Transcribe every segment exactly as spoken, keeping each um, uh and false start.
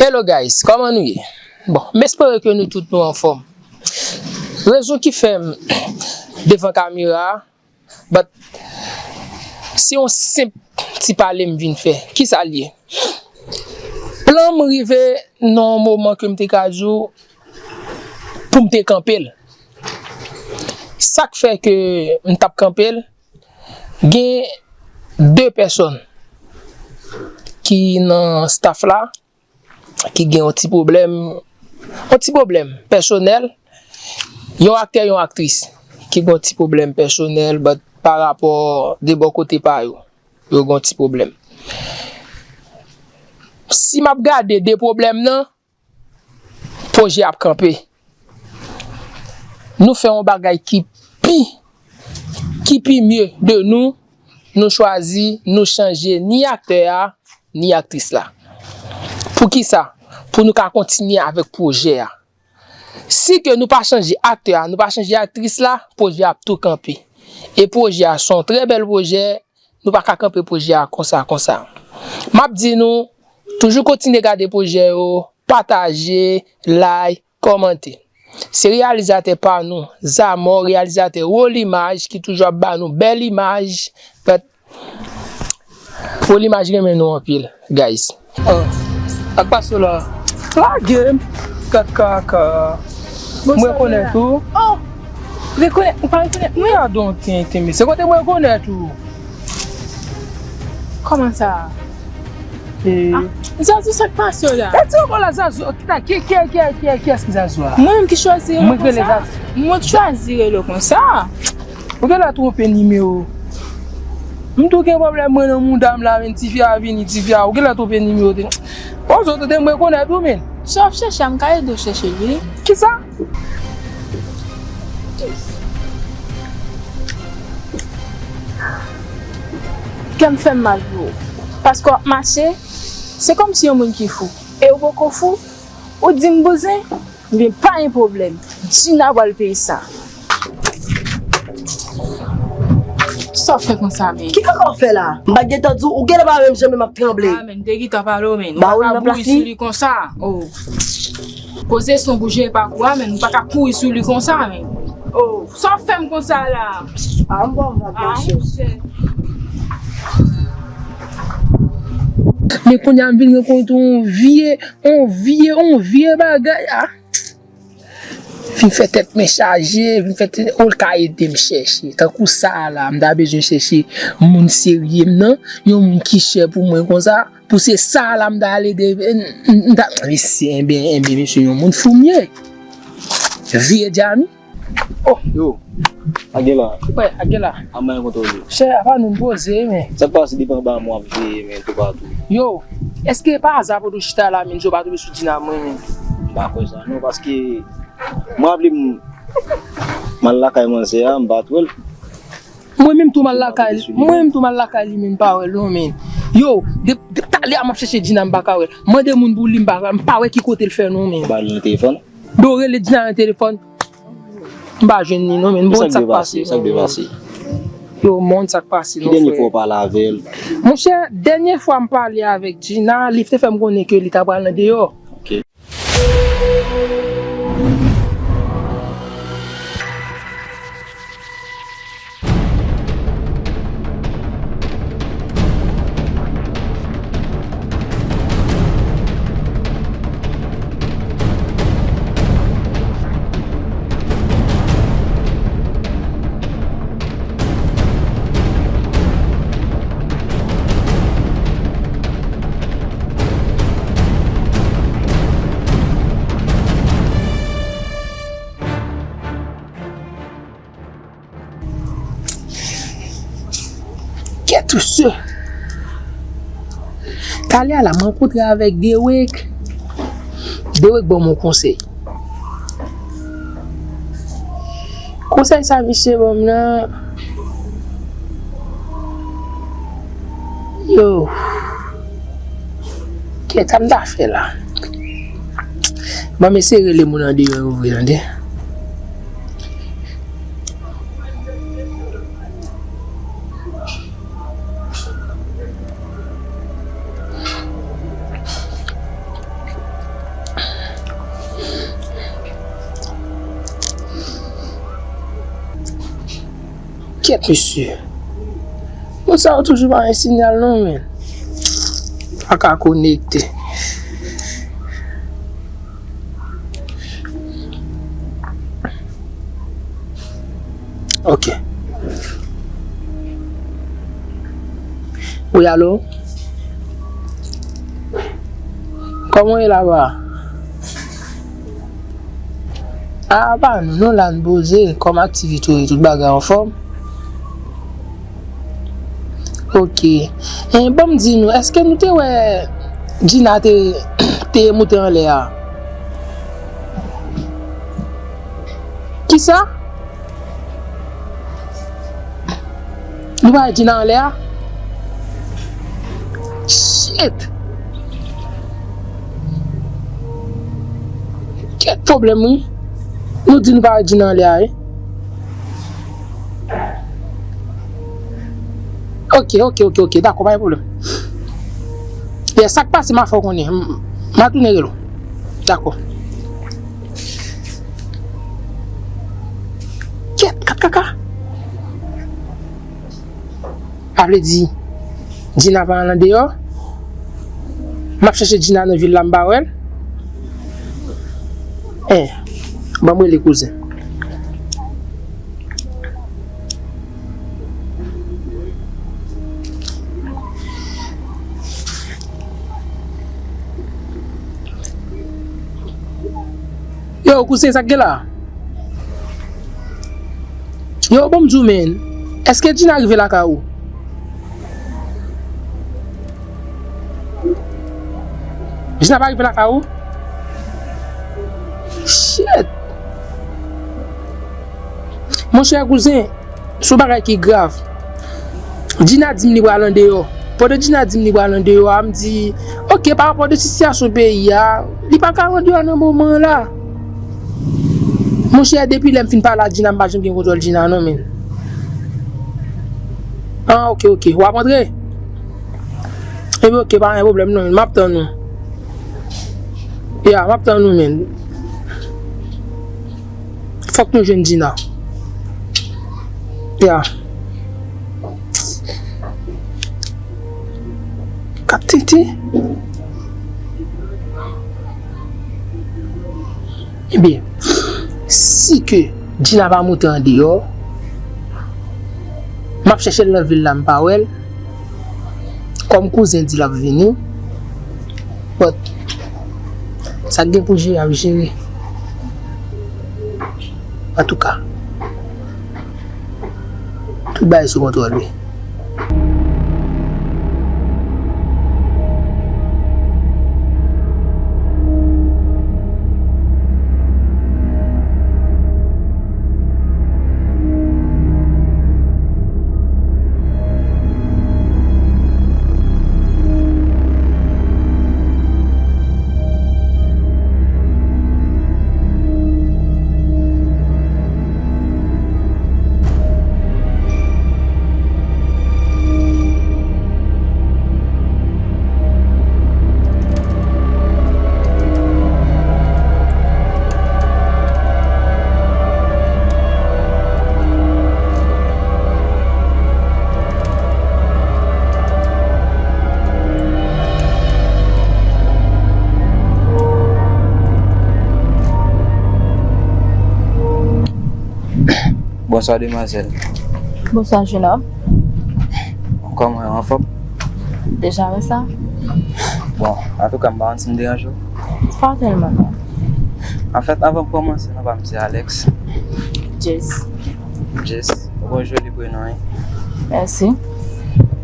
Hello guys, kòman nou ye? Bon, m espere ke nou tout nou anfòm. Rezon ki fè m devan kamera a, but se yon senp ti pale m vin fè. Kisa l ye? Plan m rive nan yon moman ke m te ka di w pou m te kanpe l. Sa k fè ke m t ap kanpe l, gen de pèsòn ki nan staff la ki gen yon ti pwoblèm, yon ti pwoblèm pèsonèl, yon aktè, yon aktris ki gen yon ti pwoblèm pèsonèl, but pa rapò de bò kote pa yo, yo gen yon ti pwoblèm. Si m ap gade de pwoblèm nan, pwojè ap kanpe. Nou fè yon bagay ki pi, ki pi mye de nou, nou chwazi, nou chanje ni aktè a, ni aktris la. Poukisa? Pou nou ka kontinye avèk pwojè a. Si ke nou pa chanje aktè a, nou pa chanje aktris la, pwojè a ap tou kanpe. E pwojè a se yon trè bèl pwojè, nou pa ka kanpe pwojè a konsa, konsa. M ap di nou, toujou kontinye gade pwojè yo, pataje, like, kòmante. Se reyalizatè pa nou, Zamò, reyalizatè Wolimaj, ki toujou ap ba nou bèl imaj. But Wolimaj renmen nou anpil, guys. Oh, ak pa sou la. Lage m. Kaka, kaka. Mwen rekonèt ou. Oh! Rekonèt, ou pa rekonèt mwen? Gadon tenten, mesye. Kote mwen rekonèt ou? Kòman sa? E, ah, Zazou, sa k pase w la? Gade sa w la, Zazou. Kita, ki, ki, ki, ki, kiyès ki Zazou a? Mwen menm ki chwazi rele konsa. Mwen k rele Zazou. Mwen k chwazi rele w konsa. Ou genlè twonpe nimewo. M tou gen pwoblèm mwen nan mouda m la, men tifi a vini, tifi a, ou genlè twonpe nimewo. Bon, zòt tande m rekonèt ou, men. Si w ap chèche a, m ka ede w chèche l, wi. Kisa? Kè m fè m mal pou ou. Paske w ap mache, se kòmsi yon moun ki fou. E ou poko fou, ou di m bouzen, ebyen pa gen pwoblèm. Djina pral peye sa. Sa w fè konsa, men? Ki kaka w fè la? M pa t gentan di w, ou genlè pa menm jan men m ap tranble. Ah, men, m te gentan pale w, men. Ba ou l nan plas li. Ou pa ka bouri sou li konsa. Oh. Koze son bouje pa kou a, men, ou pa ka kouri sou li konsa, men. Oh. Sa w fè m konsa la? Ah, m ba w vag, monchè. Men kounye a m vin rankontre yon vye, yon vye, yon vye bagay, ah. Vin fè tèt mwen chaje, vin fè tèt, ou l ka ede m chèche. Tankou sa a la, m ta bezwen chèche moun serye m nan, yon moun ki chè pou mwen konsa, pou se sa a la m ta al ede, m, m, m ta, mesye, enben, enben, mesye, yon moun fou m ye. Vye djami. Oh! Yo, Agela. Wè, Agela. Kòman w ye? Chè, apa nou poze, men. Sa k pase depi anba mwen ap veye, men, toupatou. Yo, èske pa aza pou nou chita la, men, yo pa tonbe sou Djina mwen, men? M pa kwè sa, non, paske mwen raple m, m al lakay manzè a, m pa t wè l. Mwen menm tou m al lakay, mwen menm tou m al lakay li, men, m pa wè l, non, men. Yo, de, de talè a m ap chèche Djina, m pa ka wè l. Mande moun pou li, m pa, m pa wè ki kote l fè, non, men. Ba li nan telefòn? Yo rele Djina nan telefòn. M pa jwenn li non, men. Bon, sa k pase, sa k pase? Yo, moun, sa k pase non, frè? Ki dènye fwa w pale avè l? Monchè, dènye fwa m pale avèk Djina, li te fè m konnen ke li ta pral nan deyò. Ok. Kèt ou se. Talè a la, m rankontre avèk Derek. Derek ban m yon konsèy. Konsèy sa misye ban m nan, yo. Kèt sa m ta fè la. Ban m eseye rele moun andeyò yo vre, tande. Kèt, mesye. Moun sa yo toujou pa gen sinyal non, men. Pa ka konekte. Ok. Wi, alo? Kòman w ye laba? A, pa nou, nou la n poze, kòm aktivite w ye, tout bagay anfòm? Ok. E, ban m di nou, èske nou te wè Gina te, te moute anlè a? Kisa? Nou pa wè Gina anlè a? Shit! Kèt pwoblèm, wi. Nou di nou pa wè Gina anlè a, wi. Ok, ok, ok, ok. Dakò, pa gen pwoblèm. E sa k pase, m a fè w konnen. M, m a tounen rele w. Dakò. Kèt, kat kaka. Sa vle di, Gina pa al andeyò? M ap chèche Gina nan vil la, m pa wè l. Eh, ban m rele kouzen. Yo, kouzen, sa k gen la? Yo, ban m di w, men, èske Gina rive lakay ou? Gina pa rive lakay ou? Shit! Monchè kouzen, se yon bagay ki grav. Gina di m li pral andeyò. Pandan Gina di m li pral andeyò a, m di, ok, pa rapò de sitiyasyon peyi a, li pa ka andeyò nan moman an la. Monchè, depi lè m fin pale ak Gina, m pa janm gen kontwòl Gina non, men. Ah, ok, ok. W ap antre? Ebyen, ok, pa gen pwoblèm non, men. M ap tann ou. Ya, m ap tann ou, men. Fòk nou jwenn Gina. Ya. Kat tenten. Ebyen, si ke Gina pa moute andeyò, m ap chèche l nan vil la, m pa wè l. Kòm kouzen di l ap vini, but sa k gen pou jere ap jere. Antouka, tout bagay sou kontwòl, wi. Bonswa, demwazèl. Bonswa, jenòm. Kòman w ye, anfòm? Deja wè sa. Bon, antouka, m pa konn si m deranje w. Pa tèlman, non. Anfèt, anvan m kòmanse, non pa m se Alex. Jess. Jess. Ou gon joli prenon, wi. Mèsi.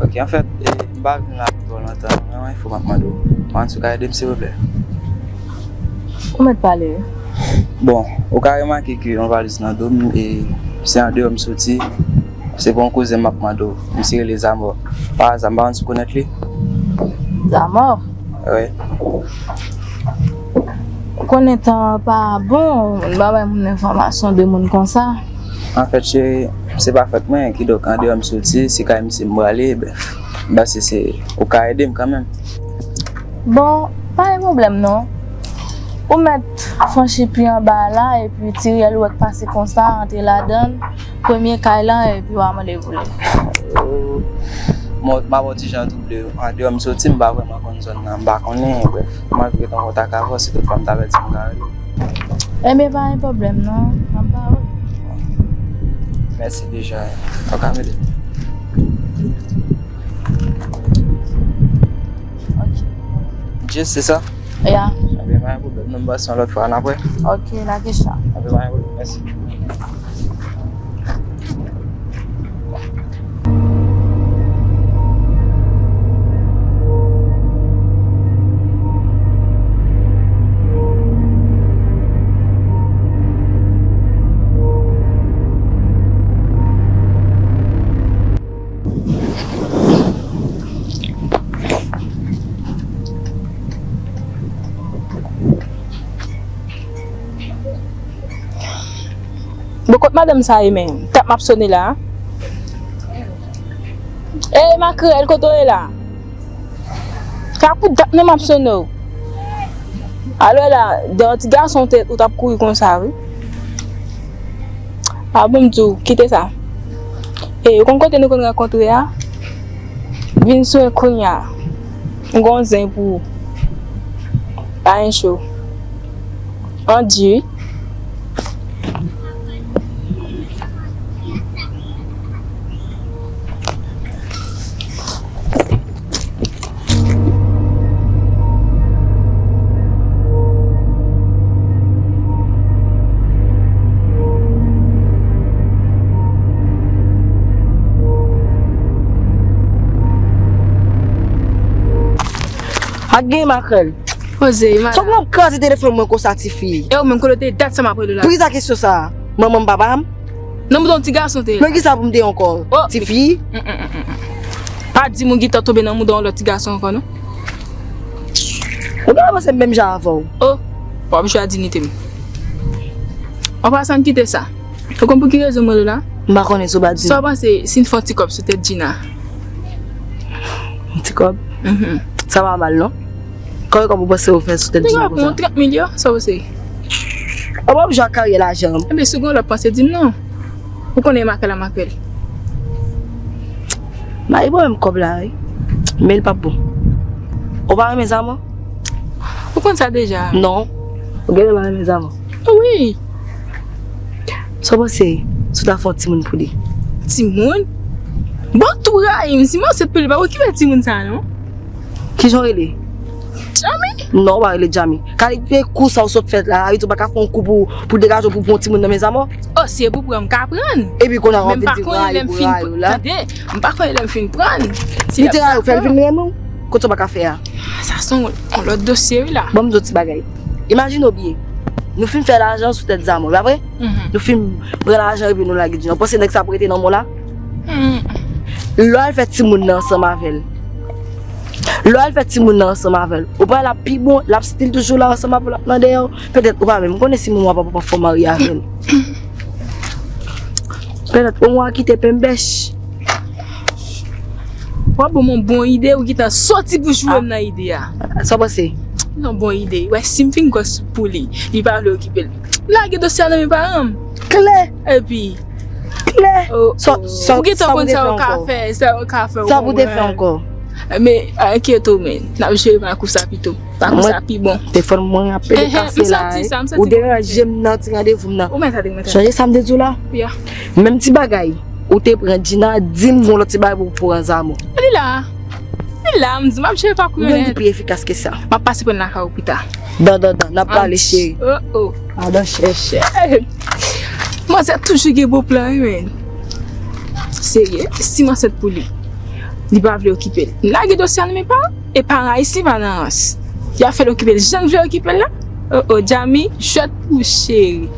Ok, anfèt, e, m pa vin la pou twò lontan, non, men yon enfo m ap mande w. M pa konn si w ka ede m, silvouplè. Ou mèt pale, wi. Bon, ou ka remake ke yon valiz nan do m, e se andeyò m soti. Se pou yon kouzen m ap mande w. Misye rele Zamò. Pa aza, m pa konn si w konèt li. Zamò? Wi. Ou konnen tan an pa bon, m pa bay moun enfòmasyon de moun konsa. Anfèt, cheri, se pa fòt mwen, kidonk, andeyò m soti, se kay misye m prale, ben, m panse se, ou ka ede m kanmenm. Bon, pa gen pwoblèm non. Ou mèt franchi pi anba a la, epi ti riyèl ou wè k pase konsa, antre ladan l, premye kay lan, epi w a mande pou li. Oh. Mwen, m ap yon ti jan twouble. Andeyò m soti, m pa vrèman konn zòn nan, m pa konnen, brèf. M ap ret an kontak avè w, si toutfwa m ta pèdi, m ka rele w. Ebyen, pa gen pwoblèm non, m ap ba ou. Mèsi deja. Ou ka rele. Ok. Jis, se sa? Ya. Ebyen, pa gen pwoblèm. Nou pase yon lòt fwa, n ap wè. Ok, la kesyon. Ebyen, pa gen pwoblèm. Mèsi. Bon, kot madanm sa ye menm? Dat m ap sone la. Ey, makrèl, kote w ye la? Sa pou dat non m ap sone w. Alò la, de yon ti gason ou te, ou t ap kouri konsa, wi. A bon, m di w, kite sa. E, ou konn kote nou konn rankontre a? Vin sou mwen kounye a. M gon zen pou ou. Pa gen cho. Ann di wi. Ak gen makrèl. Poze, madanm. Chak mwen ap kraze telefòn mwen konsa, tifi. E ou menm, kote w te ye? Dat sa m ap rele w la. Poukisa kesyon sa? Manman m, papa m? Nan mouda yon ti gason te ye. Nan kisa pou m te ye ankò? Tifi? Pa di m ou gentan tonbe nan mouda yon lòt ti gason ankò, non? Ou genlè panse m menm jan avè w. O, w ap jwe ak diyite m. An pasan, kite sa. Ou konn pou ki rezon m rele w la? M pa konnen, se w pa di m. Sa w panse si n fè yon ti kòb sou tèt Djina? Yon ti kòb? Mhm. Sa pa mal, non? Konbyen kòb ou panse ou fè sou tèt Djina konsa? Yon trant mil yo, sa w panse? Ou p ap jwe ak karyè lajan. Ebyen, si w gen yon lòt panse, di m non. Ou konnen makrèl a makrèl. M a gen pwoblèm kòb la, wi. Men l p ap bon. Ou pa renmen Zama? Ou konn sa deja. Non. Ou genlè pa renmen Zama. Wi. Sa w panse si w ta fè yon timoun pou li? Timoun? Bon, tou rayi m. Si m ansent pou li, pa okipe timoun sa a, non. Kijan w rele? Djami. Non, ou pa rele Djami. Kalite kou sa w sot fè la, Ayiti, ou pa ka fè yon kou pou, pou degaje w pou pran yon timoun nan men Zama? O, si e pou pran, m ka pran. Epi kounye a w ap vin di rayi pou rayi w la. Tande, m pa konnen lè m fin pran. Li te rayi w, fè l vin renmen w. Kote w pa ka fè a? Sa se yon lòt dosye wi la. Ban m di w ti bagay. Imajine w byen. Nou fin fè lajan sou tèt Zama, pa vre? Nou fin pran lajan epi nou lage Djina. Ou panse nèg sa ap rete nan mòn la? Lè w al fè timoun nan ansanm avè l. Lè w al fè timoun nan ansanm avè l. Ou pa wè l ap pi bon, l ap still toujou la ansanm avè w, l ap nan dèyè w. Petèt ou pa menm konnen si manman w ap anfòm marye avè l. Petèt omwen a kite penbèch. W ap ban m yon bon ide, ou gentan soti pou joure m nan ide a. Sa w panse? Yon bon ide. Wè, si m fin gwòs pou li, li pa vle okipe l, m lage dosye a nan men paran m. Klè! Epi, klè! Ou gentan konn sa w ka fè, sa w ka fè. Sa pou te fè ankò? Men, enkyete w, men, n ap jere makou sa pito. Makou sa pi bon. Telefòn mwen ap pede kase la. Ou deranje m nan ti randevou m nan. Sonje sa m te di w la? Menm ti bagay. Ou te pran Djina, di m gon lòt ti bagay pou pran Zama. Li la. Li la, m di m ap jere pa kou yo nèt. M gen ki pi efikas ke sa. M ap pase pran l lakay ou pita. Dan, dan, dan, n ap prale cheri. Oh, oh. Adan chèchè. Manzè toujou gen bon plan, wi, men. Serye, si m ansent pou li, li pa vle okipe l. M lage dosye a nan men paran, e paran ayisyen pa nan rans. Y ap fè l okipe l jan l vle okipe l la. Oh, oh, Djami, jwèt pou cheri.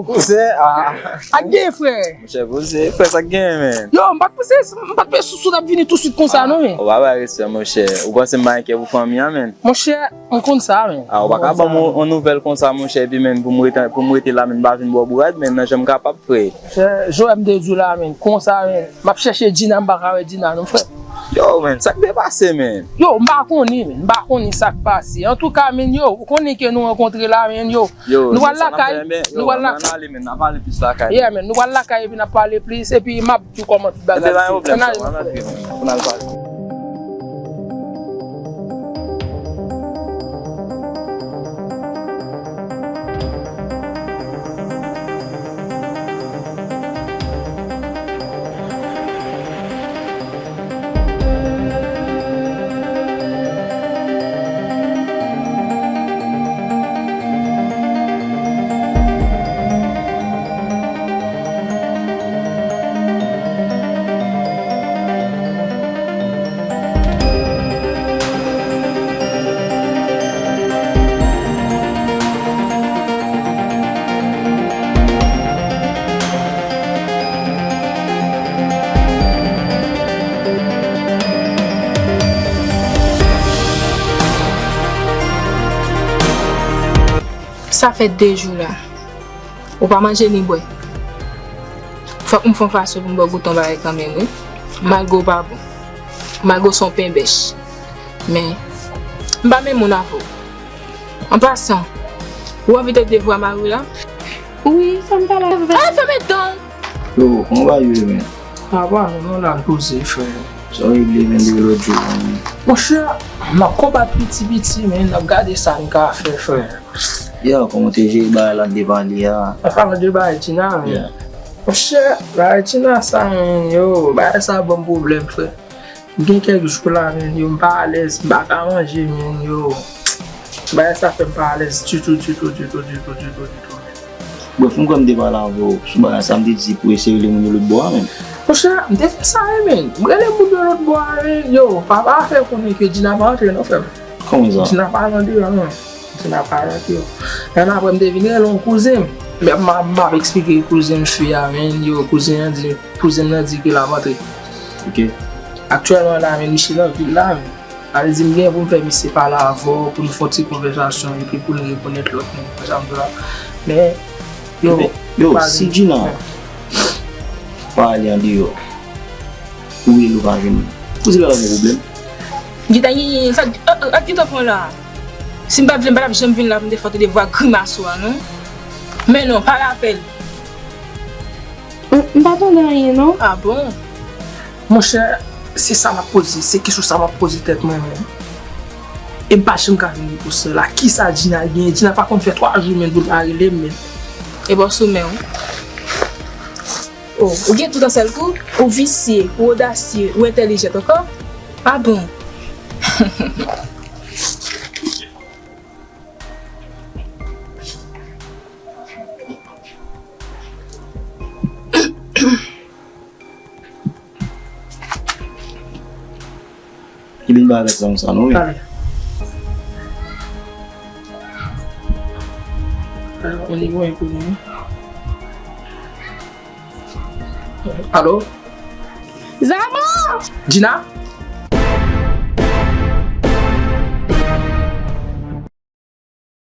Kouzen, ah. Sa k gen, frè? Monchè, kouzen, frè, sa k gen, men? Yo, m pa t panse, m pa t panse Sousou t ap vini tousuit konsa, non, men. Ou pa bay respè, monchè. Ou panse m pa gen kè pou fanmi an, men? Monchè, m konn sa, men. Ah, ou pa ka ban m yon, yon nouvèl konsa, monchè, epi, men, pou m rete, pou m rete la, men, m pa vin ba w bourad, men, nan jan m kapab, frè. Monchè, jan m te di w la, men, konsa, men, m ap chèche Djina, m pa ka wè Djina, non, frè. Yo, men, sa k te pase, men? Yo, m pa konnen, men, m pa konnen sa k pase. Antouka, men, yo, ou konnen ke nou rankontre la, men, yo, Yo, nou pral lakay, nou pral lakay. Ann ale, men, n a pale plis lakay. Yeah, men, nou pral lakay epi n ap pale plis, epi m ap di w kòman tout bagay ye. Ann ale, frè, ann ale pale. Sa fè de jou la. Ou pa manje ni bwè. Fòk m fè yon fason pou m ba w goute yon bagay kanmenm, wi. Malgre w pa bon. Malgre w se yon penbèch. Men, m pa menm moun avè w. An pasan, ou anvi tande vwa mari w la? Wi, fè m pale avè l. Ay, fèmen dan w! Yo, kòman bagay yo ye, men? Apa, nou la n poze, frè. Sa w regle, men, depi lòt jou, men? Monchè, m ap konbat piti piti, men, n ap gade sa n ka fè, frè. Yo, kòman w te jere bagay la, n te pale a? An palan de bagay Djina, men. Yeah. Monchè, bagay Djina sa, men, yo, bagay sa ban m pwoblèm, frè. Gen kèk jou la, men, yo, m pa alèz, m pa ka manje, men, yo. Bagay sa fè m pa alèz ditou, ditou, ditou, ditou, ditou, ditou, men. Brèf, m kwè m te pale avè w sou bagay sa, m te di pou eseye rele moun yo lòt bò a, men. Monchè, m te fè sa, wi, men. M rele moun yo lòt bò a, men, yo, papa fè konnen ke Djina pa antre, non, frè m. Kòman sa? Djina pa nan deyò, non. Djina pa nan deyò. Ann apre, m te vin rele yon kouzen m. Men m, m ap eksplike kouzen m fi a, men, yo, kouzen an di, kouzen m nan di ke l ap antre. Ok. Aktyèlman la, men, misye nan vil la, men. Sa vle di m gen pou m fè misye pale avè w, pou nou fè yon ti konvèsasyon, epi pou nou rekonèt lòt moun, konsa m di w la. Men, yo, yo, pa si gen Djina pa ale andeyò, ou rele ou pa jwenn li. Ou di l pa gen pwoblèm. Gita, sa, ak ki tan pran la? Si m pa t vle, m pa t ap janm vin la pou m te fè w tande vwa grimas ou a, non. Men non, pa rapèl. M, m pa tande anyen, non. Ah bon? Monchè, se sa m ap poze, se kesyon sa m ap poze tèt mwen menm. E m pa janm ka jwenn repons lan la. Kisa Djina genyen? Djina pa konn fè twa jou menm pou l pa rele m menm. E bò sou men w. Oh, ou gen tout an sèl kou? Ou visye, ou odasye, ou entèlijant ankò? Ah bon? Li vin bay avèk zam sa, non, wi. Pale. Pale, on est bon, écoute, hein. Alo? Zama! Djina?